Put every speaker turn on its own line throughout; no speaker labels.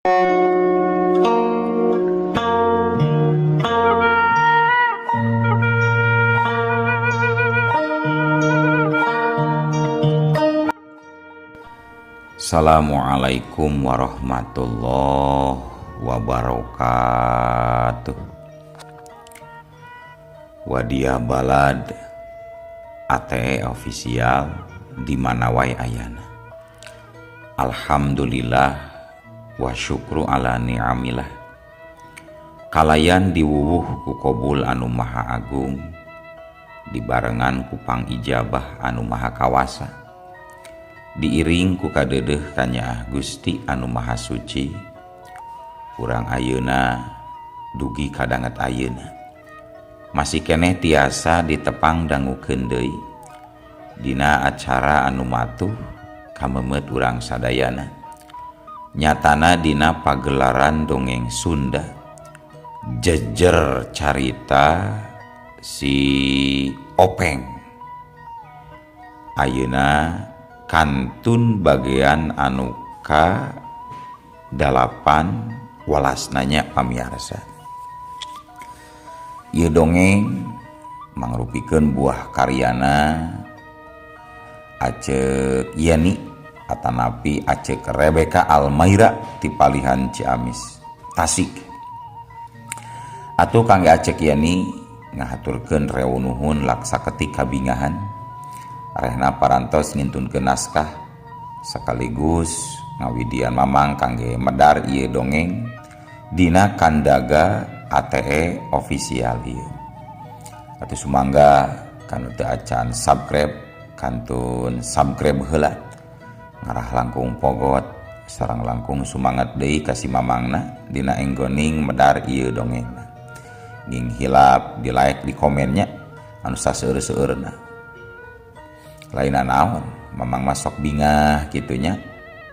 Assalamualaikum warahmatullahi wabarakatuh. Wadia Balad ATE official di mana wae ayana. Alhamdulillah wa syukru ala ni'amillah. Kalayan diwuwuh ku kobul anu maha agung, dibarengan ku pangijabah anu maha kawasa, diiring ku kadeudeuh kanyaah Gusti anu maha suci. Urang ayeuna dugi kadanget ayeuna masih keneh tiasa ditepang dangukeun deui dina acara anu matuh kamemet urang sadayana, nyatana dina pagelaran dongeng Sunda jejer carita si Openg. Ayeuna kantun bagian anu ka 8 walasnanya pamiarsa. Ieu dongeng mangrupikeun buah karyana Acek Yeni atanapi Acek Rebecca Almaira ti Palihan Ciamis Tasik. Atuh kangge Acek Yeni ngahaturkeun rewu nuhun laksa ketik kabingahan rehna parantos ngintunkeun naskah sekaligus ngawidian mamang kangge medar ieu dongeng dina kandaga ATE official ieu. Atuh sumangga kanu teu acan subscribe kantun subscribe heula, ngarah langkung pogot sareng langkung sumangat deui ka si mamangna dina enggoning medar ieu dongengna. Nging hilap di like di komennya anu saseueur-seueurna. Lain naon mamang masok bingah gitunya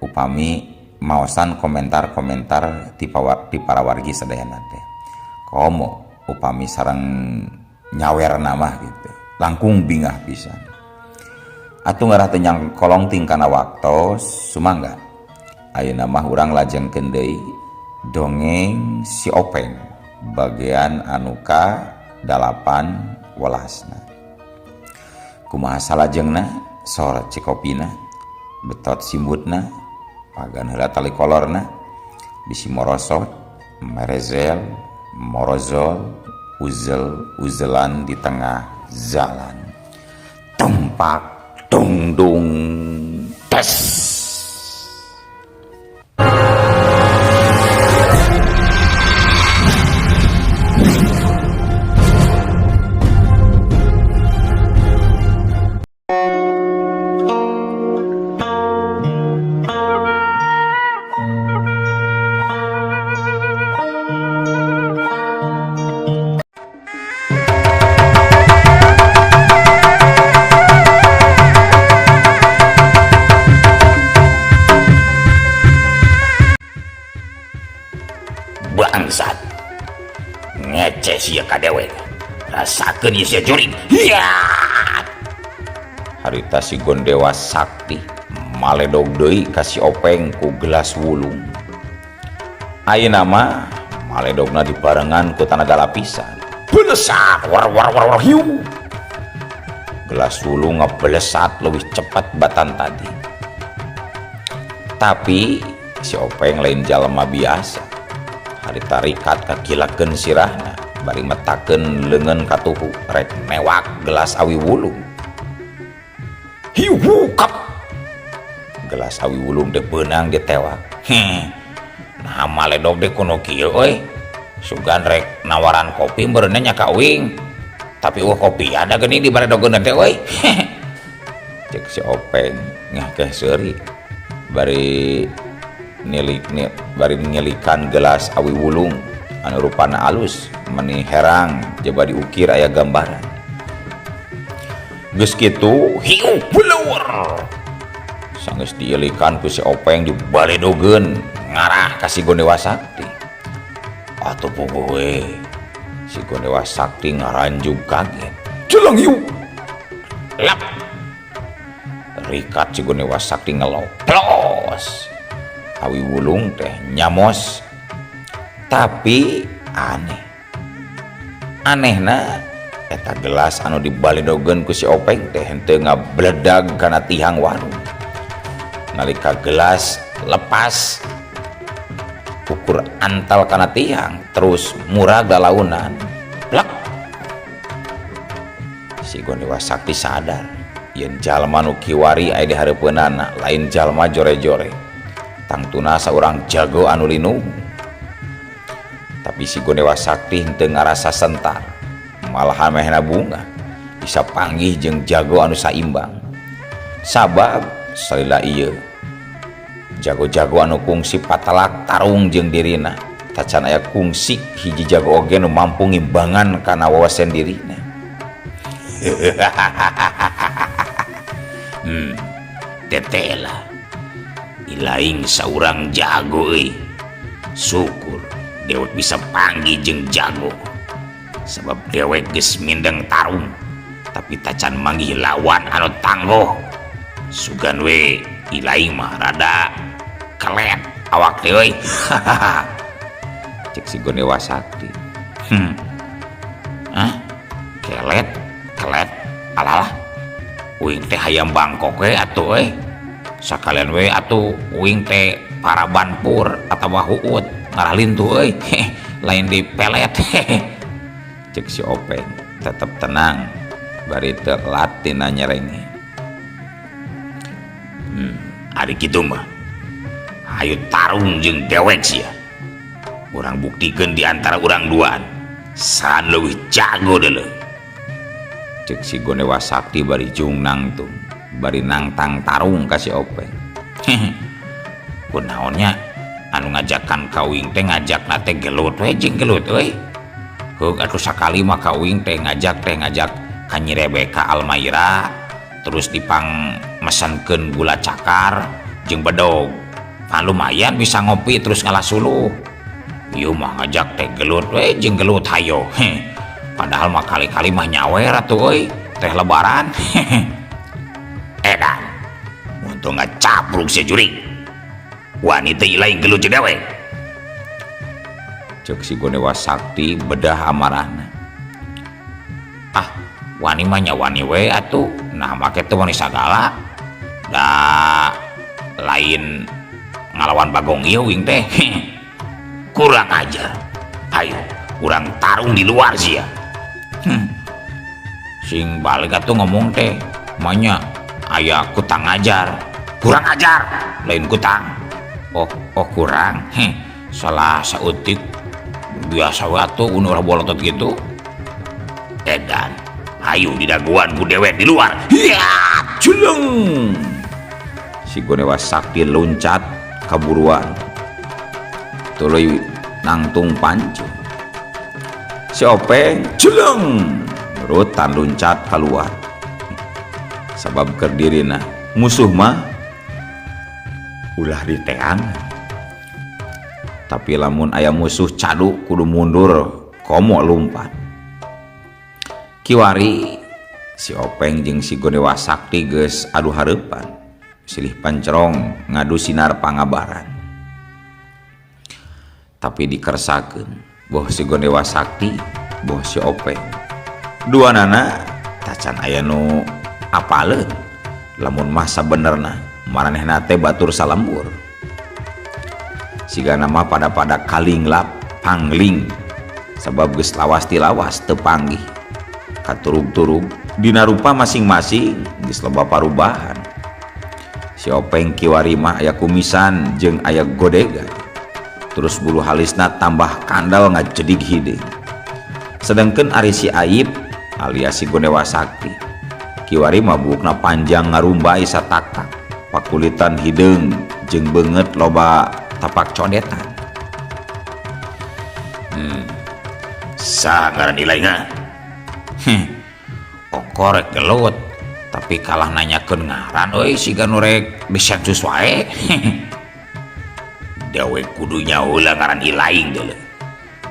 upami maosan komentar-komentar ti para wargi sadayana teh. Komo upami sareng nyawer nama gitu langkung bingah pisan. Atuh ngarah teu nyangkolong tingkana waktos sumangga ayeuna mah urang lajengkeun deui dongeng si Openg bagian anu ka 8 welasna. Kumaha salajengna sor cikopina betot simbutna pagan heula tali kolorna bisi morosot merezel morozol uzel uzelan di tengah jalan tumpak tungdung tes.
Bangsat ngece sia ka dewek rasakeun ieu sia jurig. Hiat
harita si Gondewa Sakti maledog deui ka si Openg ku gelas wulung. Ayeuna mah maledogna dibarengan ku tanaga lapisan.
Belesat war war war war hiu.
Gelas wulung ngebelesat leuwih cepat batan tadi. Tapi si Openg lain jalma biasa. Harita rikat kakilakeun sirahna bari metakeun leungeun katuhu rek mewak gelas awi wulung.
Hiu kap.
Gelas awi wulung teh beunang ditewak.
Heh. Nah maledog deh kuno kieu euy. Sugan rek nawaran kopi meureunna nya ka uing. Tapi eueuh kopi ada geuning di baredogeun teh euy.
Cek si Openg ngahkeh seuri bari nilik bari ngilikan gelas awi wulung anu rupana alus meni herang jaba diukir aya gambaran. Geus kitu
hiu beleur.
Sanggeus diilikan ku si Openg dibaledogeun ngarah ka si Gondewa Sakti. Atuh puguh we si Gondewa Sakti ngaranjug kaget.
Jeleng hiu. Lap.
Rikat si Gondewa Sakti ngelok. Plos. Awi wulung teh nyamos. Tapi aneh. Anehna eta gelas anu dibaledogeun ku si Openg teh henteu ngabledag kana tihang warung. Nalika gelas lepas ukur antal kana tihang terus murag lalaunan. Plek. Si Gondewa Sakti sadar yen jalma nu kiwari aya di hareupeunana lain jalma jore-jore. Tangtuna saurang jago anu linung. Tapi si Gondewa Sakti henteu ngarasa sentar, malahan mehna bunga bisa panggih jeung jago anu saimbang. Sabab salila ieu jago-jago anu kungsi patalak tarung jeung dirina, tacan aya kungsi hiji jago oge nu mampu ngimbangan kana wawasan dirina.
Tetela ilaing saurang jago euy. Syukur dewek bisa panggih jeung jago. Sebab dewek geus mindeng tarung, tapi tacan manggih lawan anu tangguh. Sugan we ilaing mah rada kelet awak teh euy.
Cek si Gondewa Sakti.
Hah? Kelet, kelet, alalah. Uing teh hayam Bangkok we atuh euy. Sakalian we atuh uing teh paraban pur atawa huut ngarah lintuh euy. Lain di pelet.
Cek si Openg tetep tenang bari teu lat tina nyerenge.
Ari kitu mah hayu tarung jeung dewek sia. Urang buktikeun di antara urang duaan saha leuwih jago deuleu.
Cek si Gondewa Sakti bari jung nangtung bari nangtang tarung ka si Openg.
Kunaonnya anu ngajakan ka uing teh ngajakna teh gelut we jeung gelut euy. Heug atuh sakali mah ka uing teh ngajak ka Nyi Rebeka Almaira terus dipang mesenkeun gula cakar jeung bedog. Pan lumayan bisa ngopi terus ngalah suluh. Ieu mah ngajak teh gelut we jeung gelut hayo. Padahal mah kali-kali mah nyawer atuh euy teh lebaran. Edan untung ngacapruk si jurig. Wani teh lain gelut jeung dewek.
Cek si Gondewa Sakti bedah amarahna.
Ah, wani mah nya wani we atuh. Nah make teh wani sagala. Da lain ngalawan bagong ieu wing teh. Kurang ajar. Ayo, urang tarung di luar sia.
Sing balik atuh ngomong teh, manya aya kutang ajar.
Kurang ajar, lain kutang.
Oh, oh kurang. Salah saeutik. Biasa we atuh ulah bolotot gitu.
Edan, ayo didaguan ku dewek di luar.
Hiya, culung. Si Gondewa Sakti loncat kaburuan. Tuluy nangtung pancu. Si Openg culung rutan loncat keluar. Sabab keur dirina musuh mah ulah diteangan. Tapi lamun aya musuh cadu kudu mundur komo lumpat. Kiwari si Openg jeung si Gondewa Sakti geus adu hareupan. Silih pancerong ngadu sinar pangabaran. Tapi dikersakeun boh si Gondewa Sakti boh si Openg. Duanana tacan aya nu apaleun lamun mah sabenerna maranehna teh batur salembur. Sigana mah pada-pada kalinglap pangling sabab geus lawas tilawas teu panggih. Katurug-turug dina rupa masing-masing geus loba parubahan. Si Openg kiwari mah aya kumisan jeung aya godegan. Terus bulu halisna tambah kandal ngajedig hideung. Sedangkan ari si Aib alias si Gondewa Sakti kiwari mah buukna panjang ngarumbai sataktak, pakulitan hideung jeung beungeut loba tapak codetan.
Saha ngaran ilaingna? Okorek gelut tapi kalah nanyakeun ngaran euy siga nu rek disensus wae. Dewek kudu nyaheula ngaran ilaing deuleu.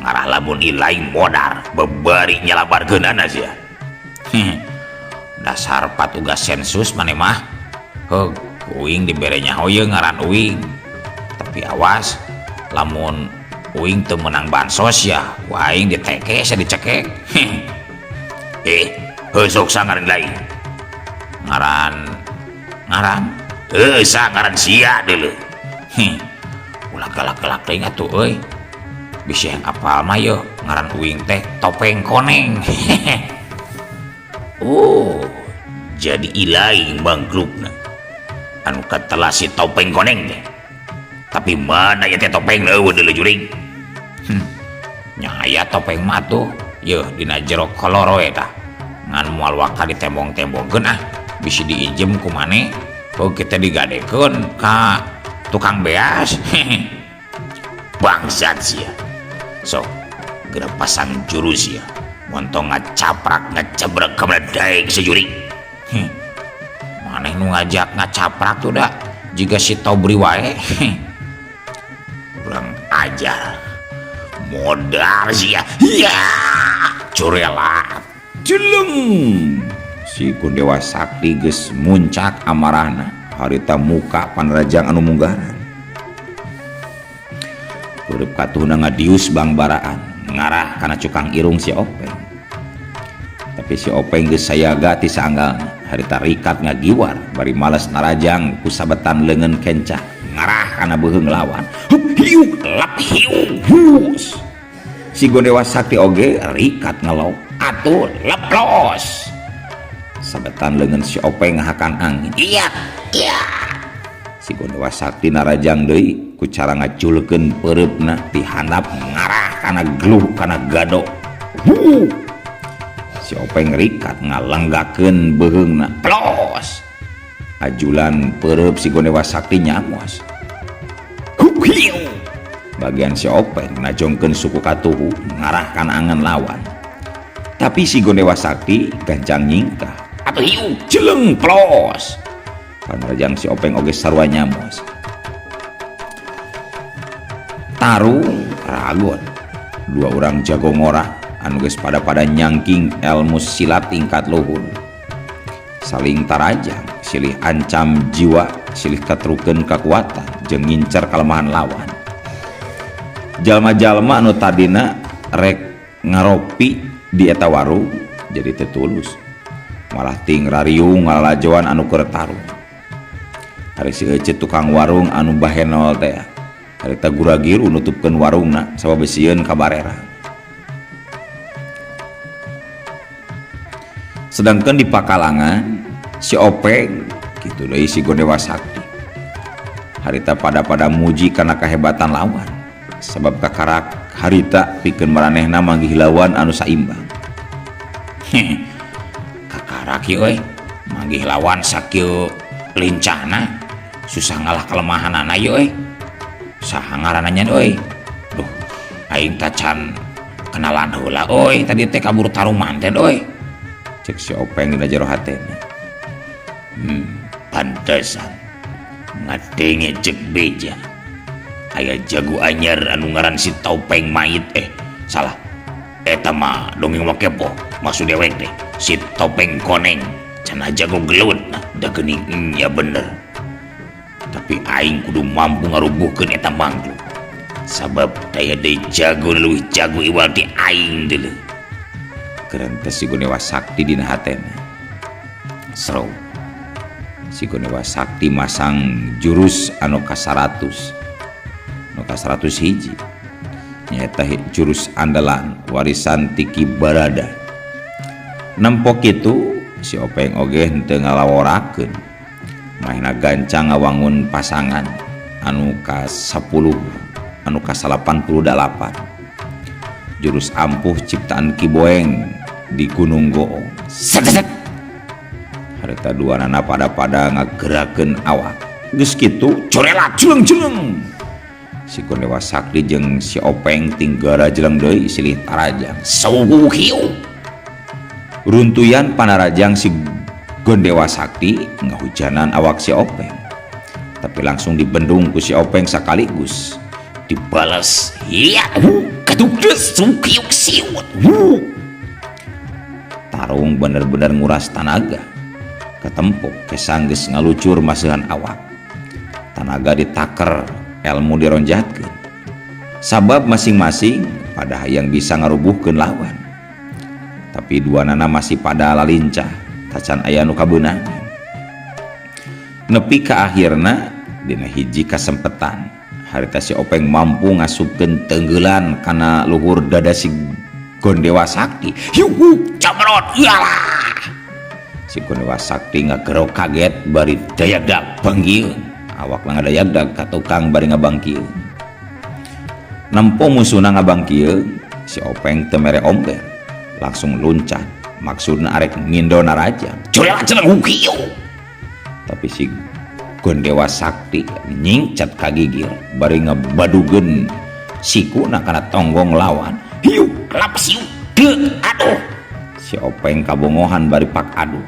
Ngarah lamun ilaing modar bebari nyalabarkeunana sia. Dasar patugas sensus maneh mah. Heug, uing dibere nyaho ieu ngaran uing. Tapi awas lamun uing teu meunang bansos ya, ku aing diteke sia dicekek. Eh, heuh sok sa ngaran lain. Ngaran ngaran heuh sa ngaran sia deuleu. Ulah galak-galak teuing atuh euy. Bisi yang apal mah yeuh ngaran uing teh Topeng Koneng. Oh, jadi ilaing mangklukna. Anu katelah si Topeng Koneng teh. Tapi mana ya teh topeng eueuh deuleu jurig. Nya aya topeng mah tuh yeuh dina jero kolor we tah. Ngan moal waka ditembong-tembongkeun ah. Bisi diinjem ku maneh, heuh kita digadekeun ka tukang beas. Bangsat sia. Sok geura pasang jurus sia. Montong ngacaprak ngacebrek ka mana daek si jurig. Maneh nu ngajak ngacaprak tuh da jiga si Tobri wae. Kurang ajar. Modar sia. Ya, curelat.
Jeleng. Si Gondewa Sakti geus muncak amarahna harita muka panrajang anu munggaran. Urip katuhna ngadius bangbaraan ngarah kana cukang irung si Openg. Tapi si Openg geus sayaga ti saanggalna harita rikat ngagiwar bari males narajang ku sabetan leungeun kenca ngarah kana beuheung lawan. Hup hiuk lap hiuk hus. Si Gondewa Sakti oge rikat ngelok atuh leplos. Sabetan leungeun si Openg ngahakang angin.
Iya, iya.
Si Gondewa Sakti narajang deui ku cara ngaculkeun peureupna ti handap ngarah kana geluh kana gado. Hu. Si Openg rikat ngalenggakeun beuheungna. Plos. Ajulan peureub si Gondewa Sakti nyamos. Hup hiu. Bagian si Openg najongkeun suku katuhu ngarah kana angan lawan. Tapi si Gondewa Sakti gancang nyingkah.
Atuh hiu
jeleng plos. Panrajang si Openg oge sarua nyamos. Tarung ragon. Dua orang jago ngora anu geus pada-pada nyangking ilmu silat tingkat luhur. Saling tarajang, silih ancam jiwa, silih katrukeun kakuatan jeung ngincer kalemahan lawan. Jalma-jalma anu tadina rek ngaropi di eta warung jadi teu tulus. Malah ting rariung ngalalajoan anu keur tarung. Ari si Ece tukang warung anu bahenol teh harita guragiru nutupkeun warungna sabab sieun kabarera. Sedangkan di pakalangan si Openg kitu deui si Gondewa Sakti. Harita pada-pada muji kana kahebatan lawan sabab kakarak harita pikeun maranehna manggih lawan anu saimbang.
Kakarak ieu euy manggih lawan sakieu lincahna susah ngalah kelemahanana ieu euy. Saha ngaranna nya euy? Duh, aing tacan kenalan heula euy tadi teh kabur taruman teh euy.
Cek si Openg dina jero hatena.
Pantesan ngadenge cek beja. Aya jago anyar anu ngaran si Topeng Mayit salah. Eta mah dongeng mah kepo maksud dewek teh si Topeng Koneng cenah jago gelut nah da geuning nya bener. Tapi aing kudu mampu ngarubuhkeun eta mangkluk. Sabab daya deui jago leuwih jago iwal ti aing deuleu.
Kerentes si Gondewa Sakti dina hatena. Seru. Si Gondewa Sakti masang jurus anu ka-100. Anu ka-100 hiji. Nyaeta jurus andalan warisan Tiki Barada. Nempok kitu si Openg oge henteu ngalaworakeun. Mahina gancang ngawangun pasangan anu ka-10, anu ka-88. Jurus ampuh ciptaan Ki Boeng di Gunung Goong. Set, set. Harita dua nana pada-pada ngagerakeun awak. Geus kitu corelat jeleng-jeleng. Si Gondewa Sakti jeung si Openg tinggara jeleng deui silih tarajang.
Sauguh hiu.
Runtuyan panarajang si Gondewa Sakti ngahujanan awak si Openg. Tapi langsung dibendung ku si Openg sekaligus.
Dibalas. Iya, ketukdes sukiuk siut.
Tarung bener-bener nguras tanaga. Ketempok kesang geus ngalucur masihan awak. Tanaga ditaker Elmu dironjatkeun. Sabab masing-masing pada hayang bisa ngarubuhkeun lawan. Tapi dua nana masih pada lalincah, tacan aya nu kabeunangan. Nepi ka akhirna dina hiji kasempetan, harita si Openg mampu ngasupkeun tenggelan kana luhur dada si Gondewa Sakti. Hiu,
Camrot, iyalah.
Si Gondewa Sakti ngagerok kaget bari dayagdag bangkieun. Awakna ngadayagdag ka tukang bari ngabangkieun. Nempo musuhna ngabangkieun, si Openg teu mere omber, langsung luncat. Maksudna arek ngindo narajang.
Curela cenah kieu.
Tapi si Gondewa Sakti nyingcat ka gigir bari ngabadugeun sikuna kana tonggong lawan.
Hiu, kelap siu. Deuk, aduh.
Si Openg kabongohan bari pak aduh.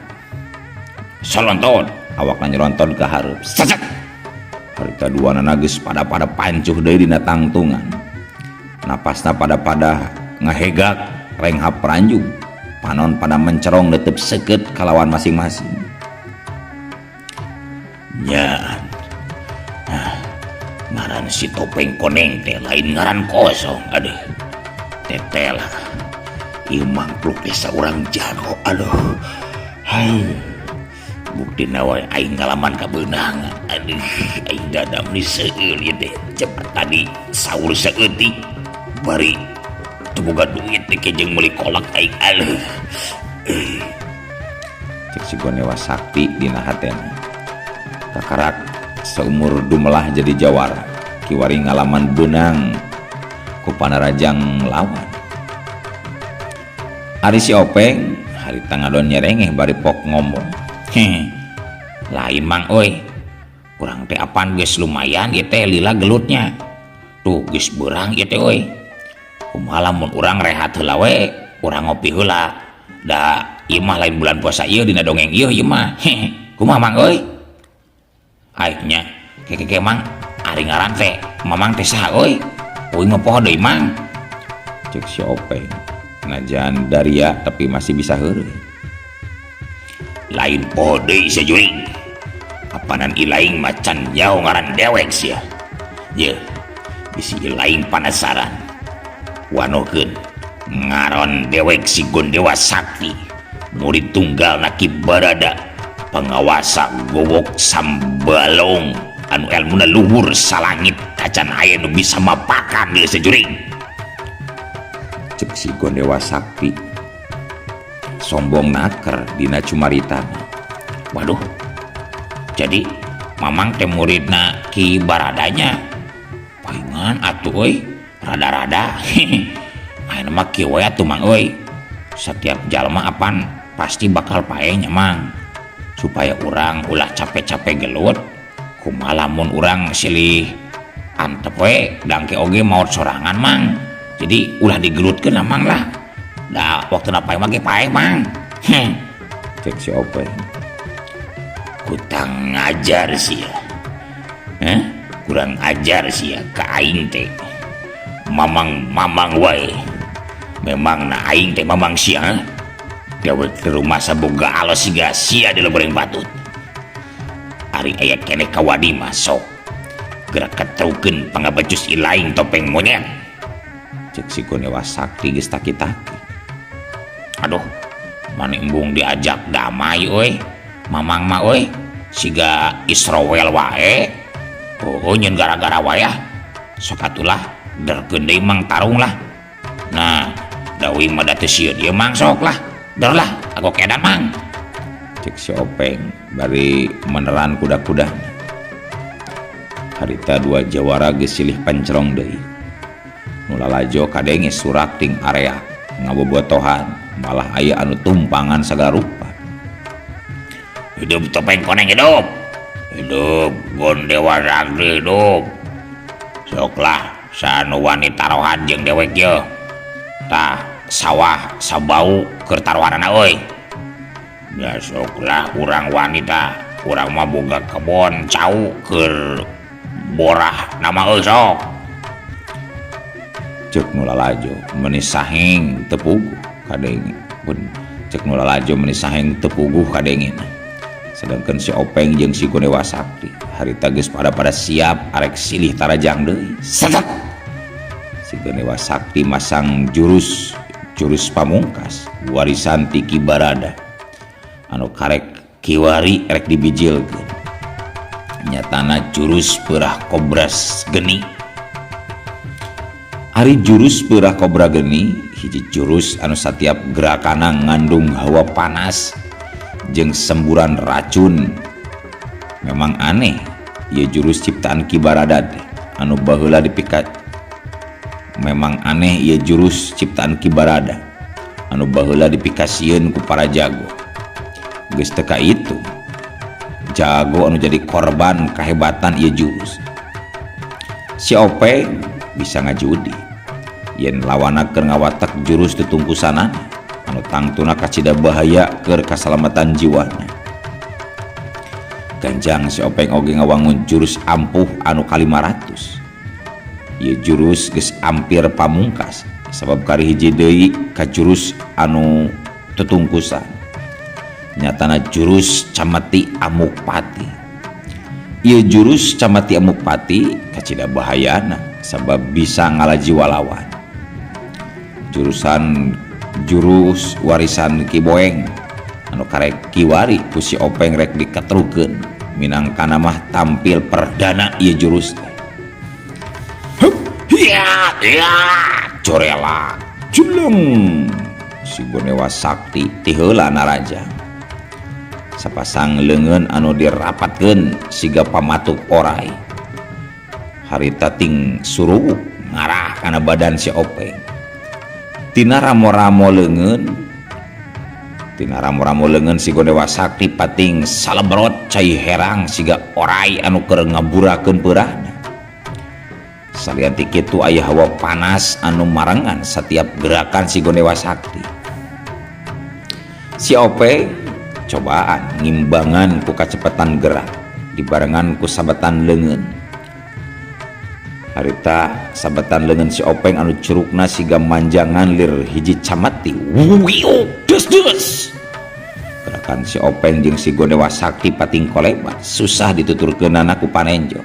Solonton,
awakna nyelonton ka hareup.
Sesek.
Harita duanana geus pada-pada pancuh deui dina tangtungan. Napasna pada-pada ngahegak renghap ranjung. Panon pada mencerong netep seukeut kalawan masing-masing.
Nyaan. Nah, ngaran si topeng koneng teh lain ngaran kosong. Aduh. Tetela. Ieu mangkluk teh saurang jago. Aduh. Hai. Buktina wae aing ngalaman kabeunangan. Aduh, aing dadam ni seueur ieu teh. Cepat tadi saur saeutik bari teu boga duit teh jeung meuli kolak aing. Aduh.
Cek si Gondewa Sakti dina hatena. Kakarak seumur dumelah jadi jawara, kiwari ngalaman beunang ku panarajang lawan. Ari si Openg harita ngadon nyerengeh bari pok ngomong.
Heh, lain mang euy. Urang teh apan geus lumayan ieu teh lila gelutnya. Tuh geus beurang ieu teh euy. Kumaha lamun urang rehat heula we, urang ngopi heula. Da ieu mah lain bulan puasa ieu dina dongeng ieu ieu mah. Heh, kumaha mang euy? Aing nya keke mang ari ngaran teh mamang teh saha euy? Euy mah poho deui mang.
Cek si Openg. Najan daria tapi masih bisa heureuy.
Lain poho deui sia jurig. Apanan ilaing macan nyaho ngaran dewek sia. Ye, bisi ilaing panasaran. Wanokeun ngaran dewek si Gondewa Sakti, murid tunggal na Ki Barada, pengawasa gowok sambalong anu elmuna luhur salangit tacan aya nu bisa mapakan ieu sajurig.
Cek si Gondewa Sakti sombong naker dina cumaritana.
Waduh, jadi mamang teh muridna Ki Baradanya. Paingan atuh euy, rada-rada. Ayeuna mah kieu we atuh mang euy. Setiap jalma apan pasti bakal paeh nya mang. Supaya urang ulah capek-capek gelut, kumaha lamun urang silih antep we dangke oge maot sorangan mang. Jadi ulah digelutkeun lah mang lah. Da waktuna paeh mah ge paeh mang. Heh.
Cek si Openg.
Kutang ngajar sia. Heh? Kurang ajar sia ka aing teh. Mamang-mamang wae. Memang na aing teh mamang sia. Dewek ke rumah saboga alos siga sia di goreng batut. Ari aya keneh kawadi mah sok. Gerak ketrukeun pangabacus ilaing topeng monyet.
Cek si Gondewa Sakti geus taki-taki.
Aduh, mani embung diajak damai euy. Mamang mah euy, siga Israel wae. Oh, nyeun gara-gara wae ah. Sok atulah derkeun deui mang tarung lah. Nah, dawi mah da teu sieun ieu mang sok lah. Der lah, aku kedan mang.
Cek si Openg bari meneran kuda-kudana. Harita dua jawara geus silih pancerong deui. Nu lalajo kadenge surak ting area ngabobotohan, malah aya anu tumpangan sagala rupa.
Hidup topeng koneng hidup. Hidup Gondewa Sakti hidup. Soklah sanu wani taruhan jeung dewek ye. Tah sawah sabau keur taruhanana euy. Ya soklah urang wanita, urang mah boga kebon cau keur borah nama euy sok.
Cek nu lalajo meuni saheng teu puguh kadenge pun cek nu lalajo meuni saheng teu puguh kadengena. Sedangkan si Openg jeung si Gonewa Sakti harita geus pada siap arek silih tarajang deui. Setet. Si Gonewa Sakti masang jurus jurus pamungkas warisan ti Ki Barada anu karek kiwari rek dibijilkeun. Nyatana jurus Peurah Kobras Geni. Ari jurus Peurah Kobra Geni hiji jurus anu satiap gerakana ngandung hawa panas jeung semburan racun. Memang aneh ieu jurus ciptaan Ki Barada teh anu baheula dipikat. Memang aneh ieu jurus ciptaan Ki Barada anu baheula dipikasieun ku para jago. Geus teu itu jago anu jadi korban kahebatan ieu jurus. Si Openg bisa ngajudi yen lawana keur ngawatek jurus tutungkusanana anu tangtuna kacida bahaya keur kasalamatan jiwana. Ganjang si Openg oge ngawangun jurus ampuh anu ka-500. Ieu jurus geus ampir pamungkas sabab kari hiji deui ka jurus anu tutungkusan. Nyatana jurus Camati Amukpati. Ieu jurus Camati Amukpati kacida bahayana sabab bisa ngalajiwa lawan. Jurusan jurus warisan Ki Boeng anu karek kiwari ku si Openg rek diketrukeun minangkana mah tampil perdana ieu jurus teh. Hup, hiya, ya, corela, julung. Si Gonewa Sakti ti heula narajang. Sapasang leungeun anu dirapatkeun siga pamatuk orai. Harita ting suruwuk ngarah kana badan si Openg. Tina ramo-ramo leungeun, tina ramo-ramo leungeun si Gonewa Sakti pating salebrot cai herang siga orai anu keur ngaburakeun peurahna. Salian ti kitu aya hawa panas anu marengan setiap gerakan si Gonewa Sakti. Si Openg cobaan ngimbangan ku kacepetan gerak dibarengan ku sabetan leungeun. Harita sabetan leungeun si Openg anu curukna siga manjangan lir hiji camati. Wiu, des des. Gerakan si Openg jeung si Gonewa Sakti pating kolebat, susah dituturkeunana ku panenjo.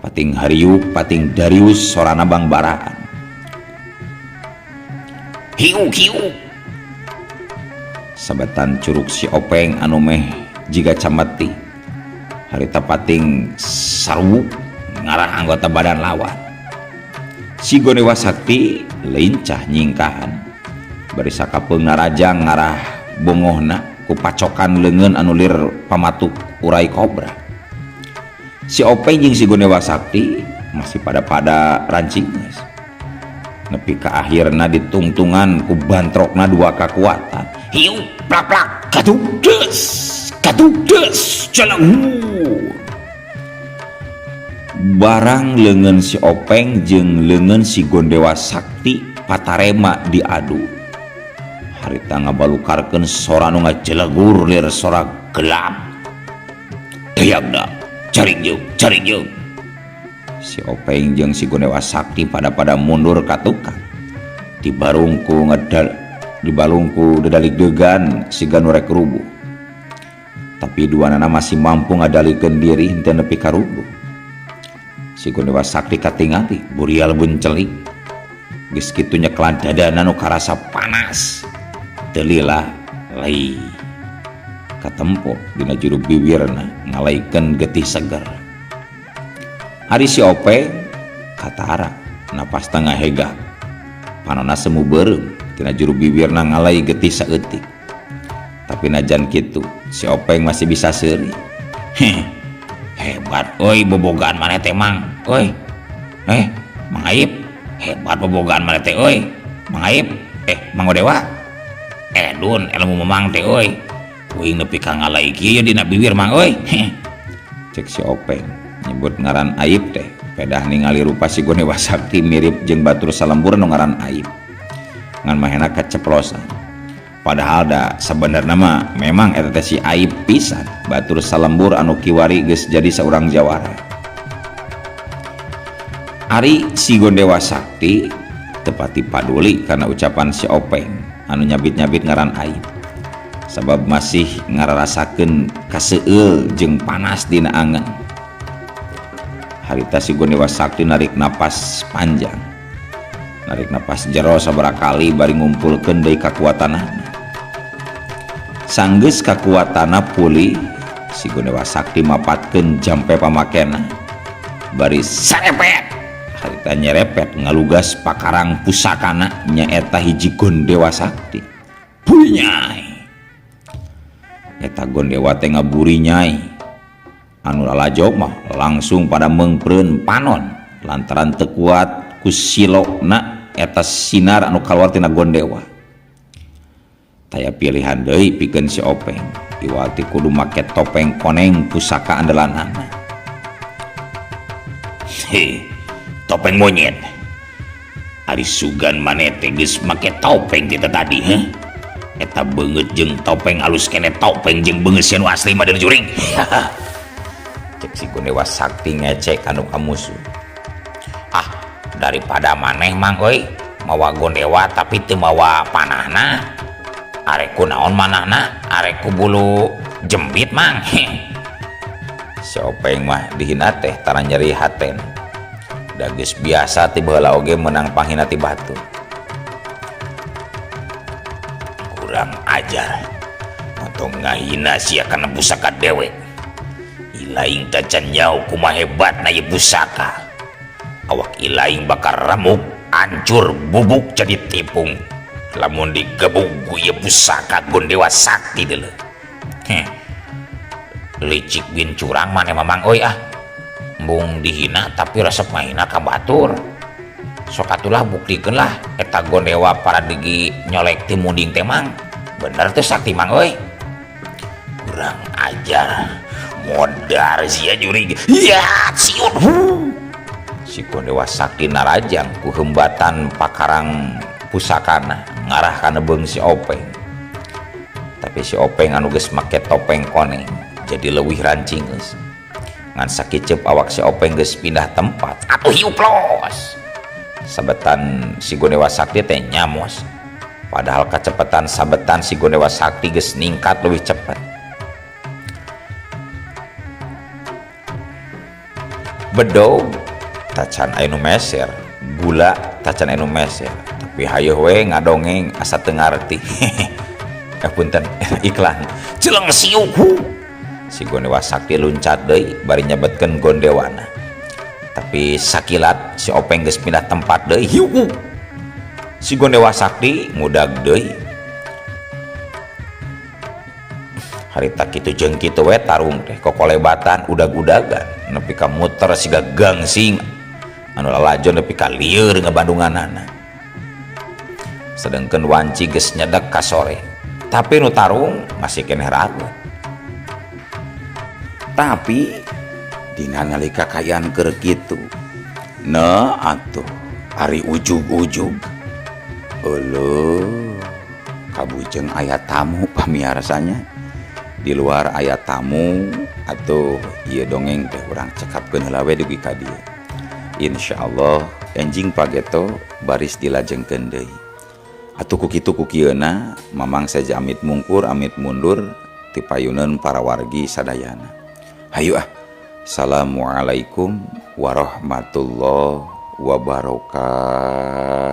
Pating hariuk, pating darius sorana bangbaraan. Hiuk hiuk. Sabetan curuk si Openg anu meh jiga camati. Harita pating sarwuk ngarah anggota badan lawan. Si Gonewa Sakti lincah nyingkahan. Bari sakapeung narajang ngarah bongohna ku pacokan leungeun anu lir pamatuk urai kobra. Si Openg jeung si Gonewa Sakti masih pada-pada rancingeus. Nepi ka akhirna ditungtungan ku bantrokna dua kakuatan. Hiu plak-plak gaduh des gaduh des jalan. Barang leungeun si Openg jeung leungeun si Gondewa Sakti patarema diadu. Harita ngabalukarkeun sora nu ngajelegur lir sora gelap. Dayagna jaring jeung jaring jeung. Si Openg jeung si Gonewa Sakti pada-pada mundur ka tukang. Dibarungku ngedal dibalungku dedalik degan siga nu rek rubuh. Tapi duanana masih mampu ngadalikeun diri henteu nepi ka rubuh. Si Gonewa Sakti katingali burial buncelik. Geus kitu nyeklan dadana nu karasa panas. Teu lila lei katempo dina juru bibirna ngalaikeun getih seger. Ari si Openg katara napas tengah hegak. Panona semu beureum tina juru bibirna ngalai getih saeutik. Tapi najan kitu si Openg masih bisa seuri. Heh, hebat euy bobogaan maneh teh Mang euy. Mang Aib, hebat bobogaan maneh teh euy. Mang Aib, Mang Godewa. Dun ilmu Mamang teh euy. Uing nepi ka ngalai kieu dina bibir Mang euy. Heh. Cek si Openg nyebut ngaran Aib teh. Pedah ningali rupa si Gonewa Sakti mirip jeung batur salembur nu ngaran Aib. Ngan mahena kaceplosan. Padahal da sebenarna mah memang eta teh si Aib pisan, batur salembur anu kiwari geus jadi saurang jawara. Ari si Gondewa Sakti tepati paduli karena ucapan si Openg anu nyabit-nyabit ngaran Aib. Sabab masih ngararasakeun kaseueul jeung panas dina angen. Harita si Gondewa Sakti narik napas panjang. Narik napas jero sabaraha kali bari ngumpulkeun deui kakuatanana. Sanggeus kakuatanana pulih, si Gondewa Sakti mapatkeun jampe pamakena. Bari sarepet, harita nyerepet ngalugas pakarang pusakana nyaeta hiji Gondewa Sakti. Bunyai. Eta Gondewa teh ngaburinyai. Anu lalajo mah langsung pada mengpreun panon lantaran teu kuat ku silokna eta sinar anu kaluar tina Gondewa. Taya pilihan deui pikeun si Openg. Iwati kudu make topeng koneng pusaka andalanana.
Heh, topeng monyet. Ari sugan maneh teh geus make topeng kita tadi, heh. Eta beungeut jeung topeng alus kene topeng jeung beungeut sia nu asli mah deui juring.
Cek si Gondewa Sakti ngecek anu ka musuh.
Ah, daripada maneh mang euy mawa Gondewa tapi teu mawa panahna. Arek ku naon manahna? Arek ku bulu jembit mang.
Si Openg mah dihina teh tara nyeri haten. Da geus biasa ti baheula oge meunang panghina ti batur.
Kurang ajar. Montong ngahina sia kana pusaka dewek. Ilaing tacan nyaho kumaha hebatna ieu pusaka. Awak ilaing bakal remuk, hancur, bubuk jadi tipung. Lamun digebug ku ieu pusaka Gondewa Sakti deuleu. Heh. Licik bin curang maneh mamang euy ah. Embung dihina tapi resep ngahina ka batur. Sok atulah buktikeun lah eta Gondewa paradegi nyolek ti munding teh mang. Bener teh sakti mang euy. Kurang ajar. Modar sia jurig. Ya siut.
Si Gondewa Sakti narajang ku hembatan pakarang pusakana ngarah kana beung si Openg. Tapi si Openg anu geus make topeng koneng jadi leuwih rancing geus. Ngan sakiceup awak si Openg geus pindah tempat.
Atuh hiuplos.
Sabetan si Gondewa Sakti teh nyamos. Padahal kacepetan sabetan si Gondewa Sakti geus ningkat leuwih cepet. Bedog tacan aya nu meser, gula tacan aya nu meser, tapi hayoh we ngadongeng asa teu ngarti. Punten iklan.
Jeleng siuk.
Si Gondewa Sakti luncat deui bari nyebetkeun Gondewana. Tapi sakilat si Openg geus pindah tempat deui. Hiu. Si Gondewa Sakti ngudag deui. Harita kitu jeung kitu we tarung teh kokolebatan udag-udagan nepi ka muter siga gangsing anu lalajo nepi ka lieur ngabandunganana. Sedengkeun wanci geus nyedek ka sore, tapi nu tarung masih keneh ragu. Tapi dina nalika kaayaan keur kitu, na atuh ari ujug-ujug euleuh kabujeng aya tamu pamiarsanya. Di luar aya tamu atuh ieu dongeng teh urang cekapkeun heula we dugi ka dieu. Insyaallah enjing pageto baris dilajengkeun deui. Atuh ku kitu ku kieuna Mamang saja amit mungkur amit mundur ti payuneun para wargi sadayana. Hayu ah. Assalamualaikum warahmatullahi wabarakatuh.